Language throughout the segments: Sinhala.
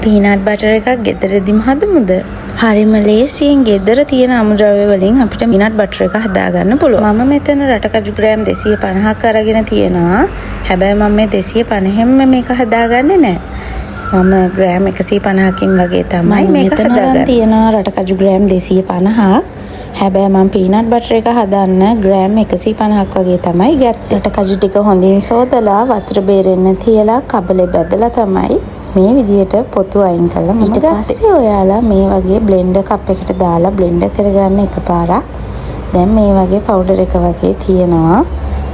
පීනට් බටර් එකක් ගෙදරදිම හදමුද? හරිම ලේසියෙන් ගෙදර තියෙන අමුද්‍රව්‍ය වලින් අපිට පීනට් බටර් එක හදාගන්න පුළුවන්. මම මෙතන රටකජු ග්‍රෑම් 250ක් අරගෙන තියෙනවා. හැබැයි මම මේ 250න්ම මේක හදාගන්නේ නෑ. මම ග්‍රෑම් 150කින් වගේ තමයි මේක මෙතන අරන් හදාගන්නේ. තියෙනවා රටකජු ග්‍රෑම් 250ක්. හැබැයි මම පීනට් බටර් එක හදන්න ග්‍රෑම් 150ක් වගේ තමයි ගත්තේ. රටකජු ටික හොඳින් සෝදලා, වතුර බේරෙන්න තියලා, කබලේ බැදලා තමයි මේ විදිහට පොතු අයින් කරලා මම ඊට ගත්තේ. පස්සේ ඔයාලා මේ වගේ බ්ලෙන්ඩර් කප් එකට දාලා බ්ලෙන්ඩර් කරගන්න එකපාරක්. දැන් මේ වගේ පවුඩර් එක වගේ තියෙනවා.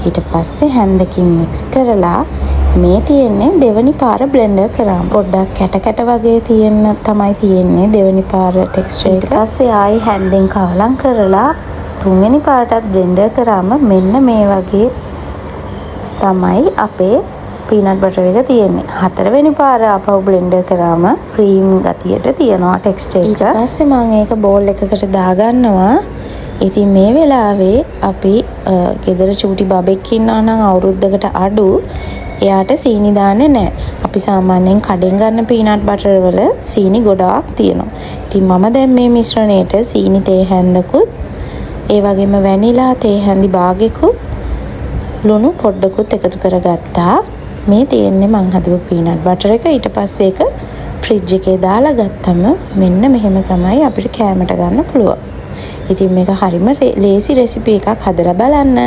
ඊට පස්සේ හැන්දකින් මික්ස් කරලා, මේ තියෙන්නේ දෙවනි පාර බ්ලෙන්ඩර් කරාම. පොඩ්ඩක් කැට කැට වගේ තියෙන්න තමයි තියෙන්නේ දෙවනි පාර ටෙක්ස්චර් එක. ඊට පස්සේ ආයි හැන්දෙන් කවලම් කරලා තුන්වෙනි පාරටත් බ්ලෙන්ඩර් කරාම මෙන්න මේ වගේ තමයි අපේ පීනට් බටර් එක තියෙන්නේ. හතරවෙනි පාර ආපහු බ්ලෙන්ඩර් කරාම ක්‍රීම් ගතියට තියෙනවා ටෙක්ස්චර් එක. ඊට පස්සේ මම ඒක බෝල් එකකට දාගන්නවා. ඉතින් මේ වෙලාවේ අපි ගෙදර චූටි බබෙක් ඉන්නවා නම් අවුරුද්දකට අඩු, එයාට සීනි දාන්නේ නැහැ. අපි සාමාන්‍යයෙන් කඩෙන් ගන්න පීනට් බටර් වල සීනි ගොඩාක් තියෙනවා. ඉතින් මම දැන් මේ මිශ්‍රණයට සීනි තේ හැන්දකුත්, ඒ වගේම වැනිලා තේ හැන්දි භාගෙකුත්, ලුණු පොඩ්ඩකුත් එකතු කරගත්තා. මේ තියෙන්නේ මං හදපු පීනට් බටර් එක. ඊට පස්සේ ඒක ෆ්‍රිජ් එකේ දාලා ගත්තම මෙන්න මෙහෙම තමයි අපිට කෑමට ගන්න පුළුවන්. ඉතින් මේක හරිම ලේසි රෙසිපි එකක්, හදලා බලන්න.